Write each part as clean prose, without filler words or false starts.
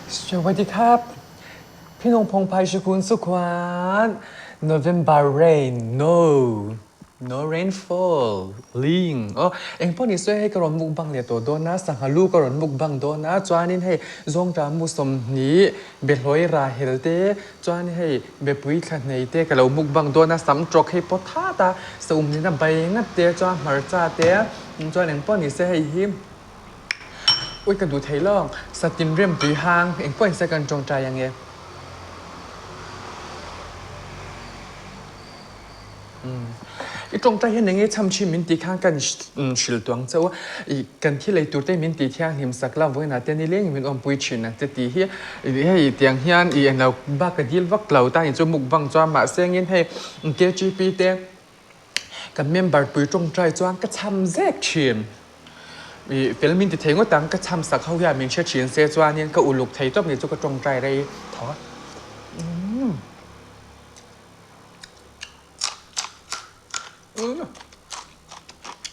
สวัสดีครับพี่นงพงษ์ไพชยคุณสุขวัญ November rain no no rainfall ling oh eng pawh ni se hei ka rawn mukbang leh tawh dawn a sangha lu ka rawn mukbang dawn a chuanin hei zawngṭah mu sawmhnih behlawi rahel te chuan hei bepui thla hnei te ka lo mukbang dawn a sam tawk hei pawt hat a saum nena bai ngat te chuan hmarcha te chuan eng pawh ni se hei hi Ui ka duh thei lo, satin rem tui hang engpawh in se kan tawngtai ange. I tawngtai hian enge cham thin min tih khan kan hrilh tuang chauh a, i kan thil ei tur te min tih thianghlim sak la vawiinah te nileng in min awmpui thin ang che tih hi hei tiang hian i englo bak ka dil vak lo ta in chu mukbang chuan mahse engin hei KGP te Kan member pui tawngtai chuan ka cham zek thin. I fel min ti thei ngawt ang, ka cham sak ho hian min hre thin se chuanin ka uluk thei tawp ni chu ka tawngtai rei tho a.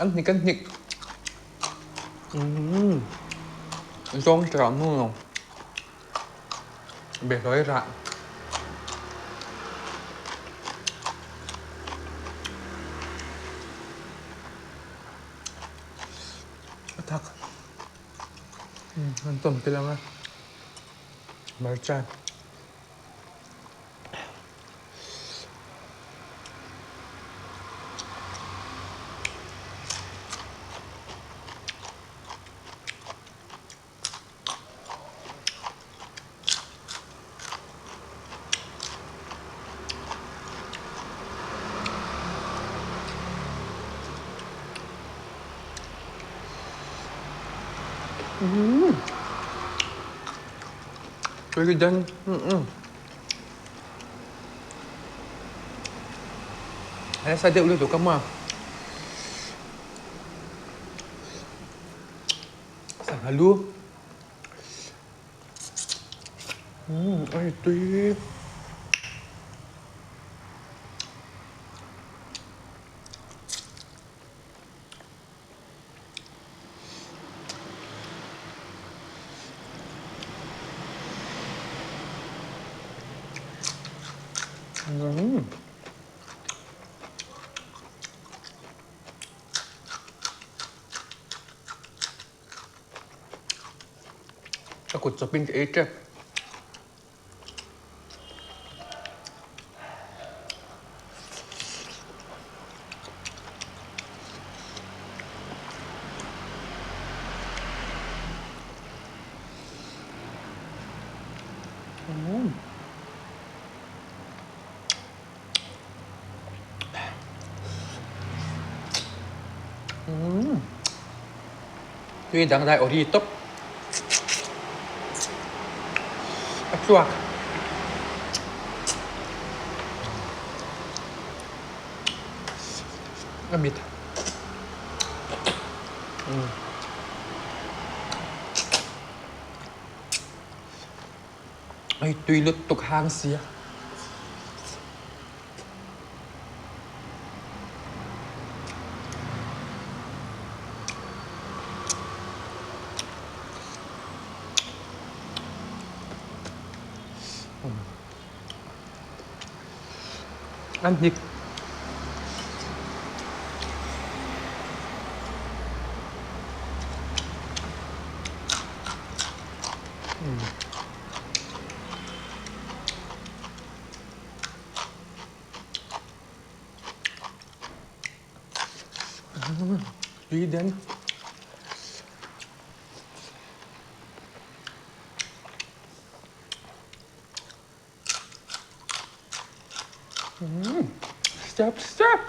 An hnik an hnik. Zawng tah mu. Behlawi rah. A thak. An tawm tel ang a. Hmarcha. Tui den. Nasa deuh lutuk a maw. Sangha lu. Ai tui. Ka kut chawpin ka ei tep. Tui dangdai aw ri tawp a tluak. A mit. Ai tui lutuk hang sia. An hnik. Tui den. Step step.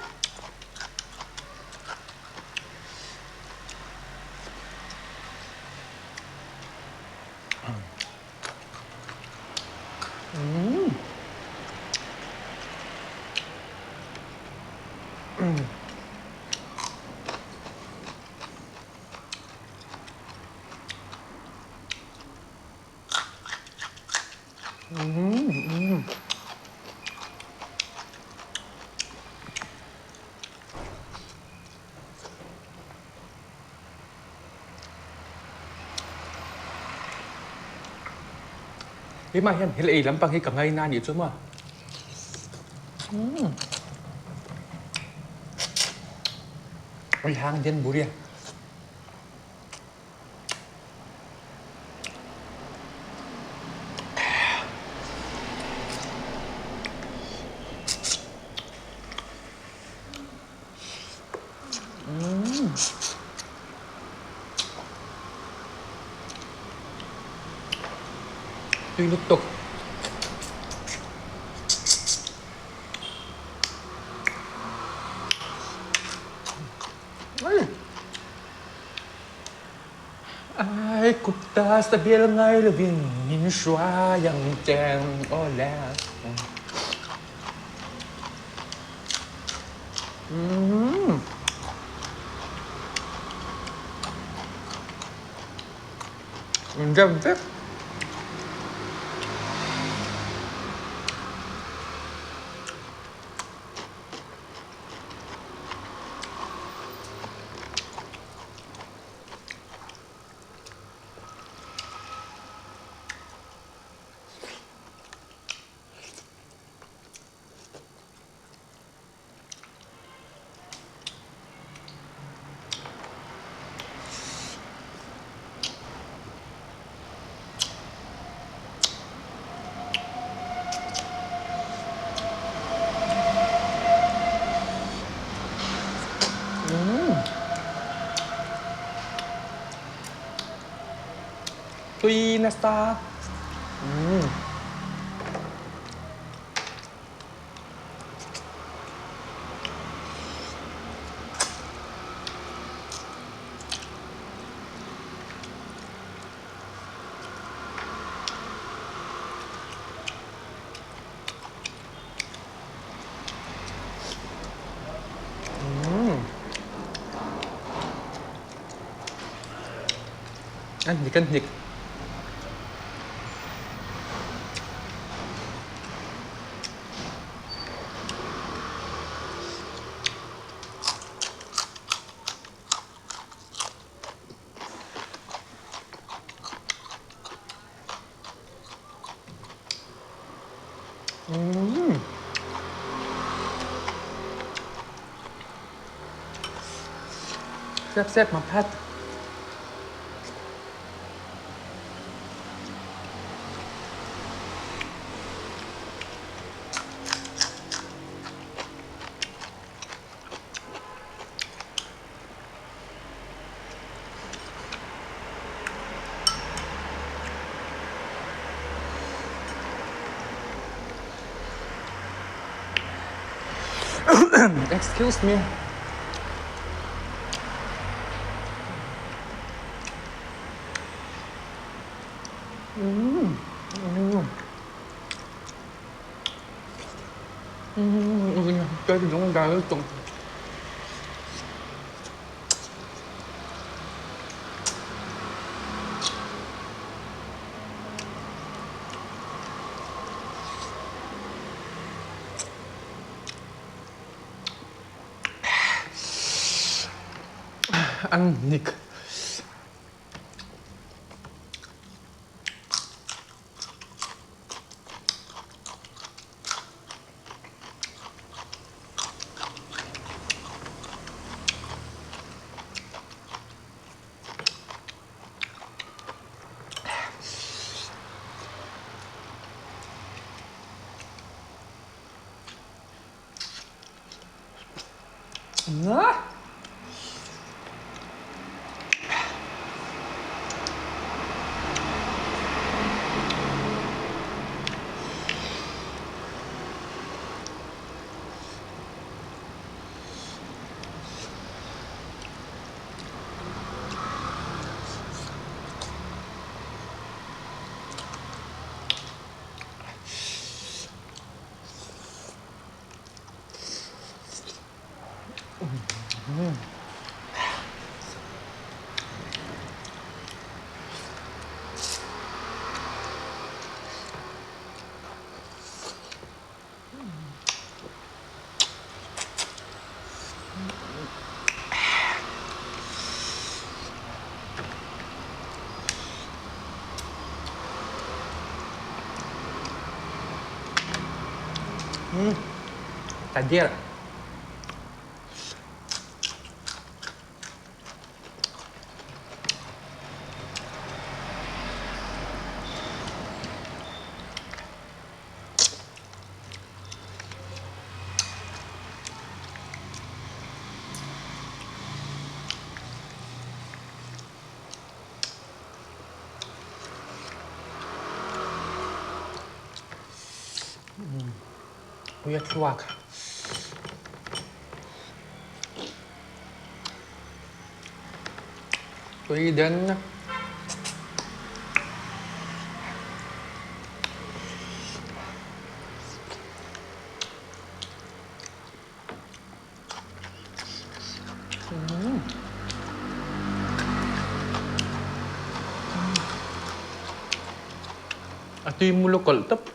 Keimah hian hel ei lampang hi ka ngaina a nih chu maw. Ui hang den buri a. Tui lutuk. Ai kutta sabial ngai lovin min hruai ang che aw le. Umm. Rem vek. Tui nasa. Umm. An hnik an hnik. แซ่บๆมาพัด Excuse me. 这种感觉懂。An nik. Na? Ta der. Ui a thluak. Tui den. A tui mu lokawlh tawp.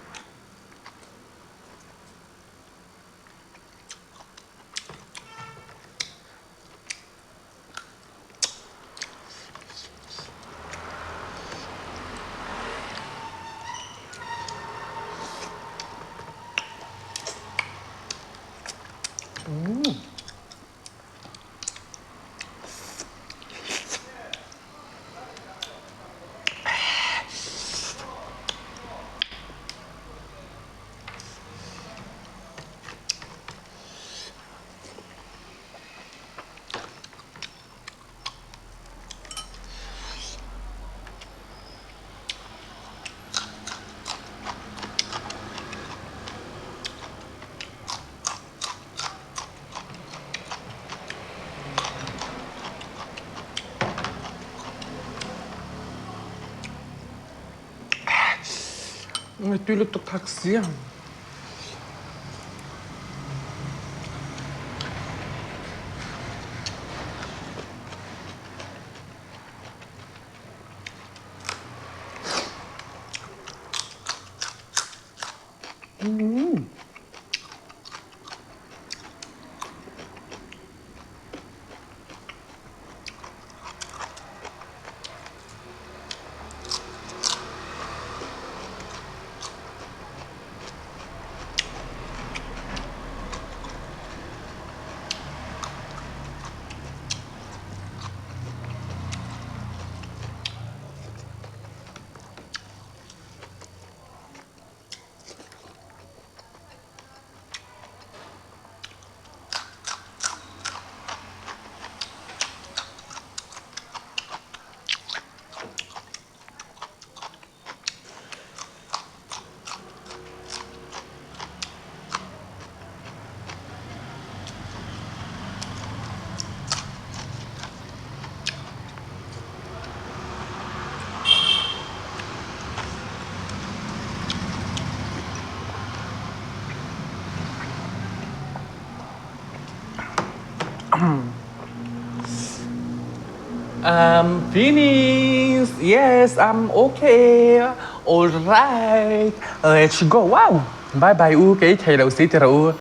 Tui lutuk thak si. I'm finished. Yes, I'm okay. All right. Let's go. Wow. Bye bye u. Kei thei lo si ti rawh u.